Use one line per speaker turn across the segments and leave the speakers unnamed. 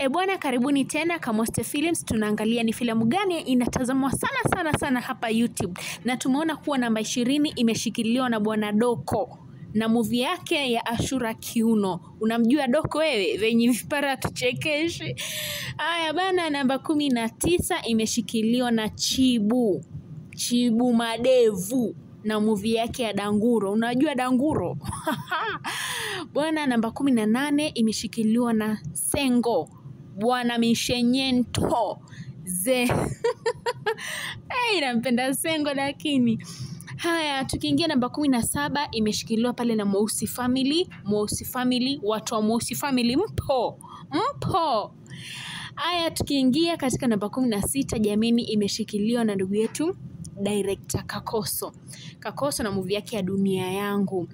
Ebwana, karibuni tena Kamoste Films. Tunaangalia ni filamu gani inatazamwa sana sana sana hapa YouTube, na tumeona kuwa namba 20 imeshikiliwa na Bwana Doko na movie yake ya Ashura Kiuno. Unamjua Doko wewe? Venye vipara tuchekeshe. Haya bana, namba 19 imeshikiliwa na Chibu Chibu Madevu na movie yake ya Danguro. Unajua Danguro? Bwana, namba 18 imeshikiliwa na Sengo Bwana Mishenyento Ze. Hey, nampenda Sengo lakini. Haya, tukiingia namba 17 imeshikiliwa pale na Mweusi Family. Mweusi Family, watu wa Mweusi Family mpo. Mpo. Haya, tukiingia katika namba 16 jamini, imeshikiliwa na ndugu yetu Director Kakoso. Kakoso na movie yake ya Dunia Yangu.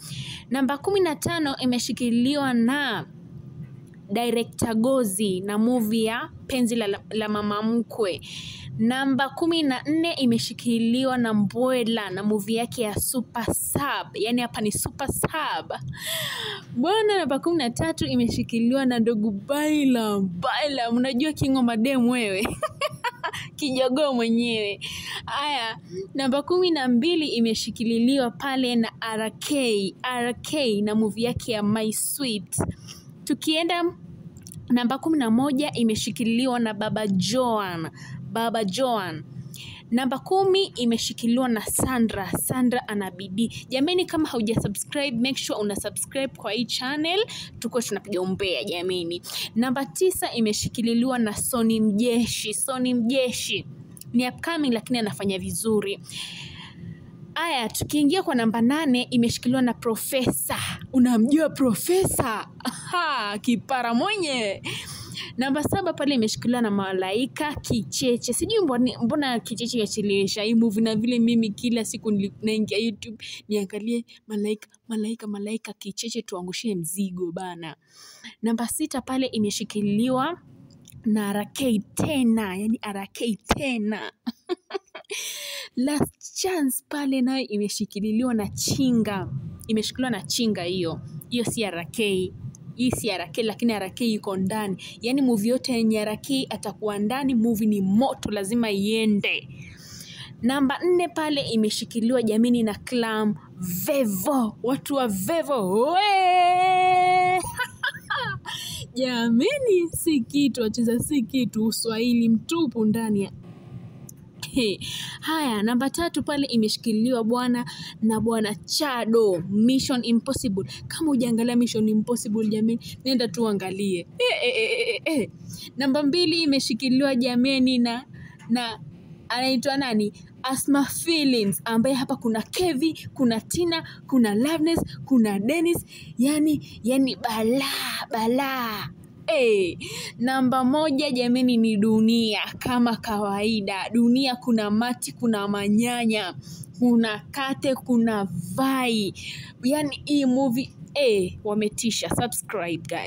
Namba 15 imeshikiliwa na Director Gozi na movie ya Penzi la Mama Mkwe. Namba 14 imeshikiliwa na Mbwela na movie yake ya Super Sub. Yani hapa ni Super Sub. Bwana, namba 13 imeshikiliwa na ndugu Baila. Baila, unajua kingo madem wewe. Kijogoo mwenyewe. Aya, namba 12 imeshikililiwa pale na RK. RK na movie yake ya My Sweet. Tukienda namba 11 imeshikiliwa na Baba Joan. Baba Joan. Namba 10 imeshikiliwa na Sandra. Sandra ana bidii. Jameni, kama hauja subscribe, make sure una subscribe kwa hii channel. Tuko tunapiga umbea jameni. Namba 9 imeshikiliwa na Sony Mjeshi. Sony Mjeshi ni upcoming lakini anafanya vizuri. Aya, tukiingia kwa namba 8 imeshikiliwa na Profesa. Unamjua Profesa? Aha, kipara mwenye. Namba 7 pale imeshikiliwa na Malaika Kicheche. Sijui mbona Kicheche yachelewesha hii movie, na vile mimi kila siku naingia YouTube niangalie Malaika, Malaika, Malaika Kicheche, tuangushie mzigo bana. Namba 6 pale imeshikiliwa na RK tena, yani RK tena. Last Chance pale nayo imeshikiliwa na Chinga. Imeshikiliwa na Chinga hiyo. Hiyo si RK. Hii si RK lakini RK yuko ndani. Yani movie yote yenye RK atakuwa ndani, movie ni moto, lazima iende. Namba 4 pale imeshikiliwa jamini na Clam Vevo. Watu wa Vevo. Wee! Jamini si kitu, wacheza si kitu, Uswahili mtupu ndani ya. Haya, namba 3 pale imeshikiliwa bwana na Bwana Chado, Mission Impossible. Kama hujaangalia Mission Impossible jameni, nenda tu angalie. Namba 2 imeshikiliwa jameni na anaitwa nani? Asma Feelings, ambaye hapa kuna Kevi, kuna Tina, kuna Loveness, kuna Dennis, yani balaa balaa. Hey, namba 1 jameni ni Dunia kama kawaida. Dunia kuna Mati, kuna Manyanya, kuna Kate, kuna Vai. Yani hii movie wametisha. Subscribe guys.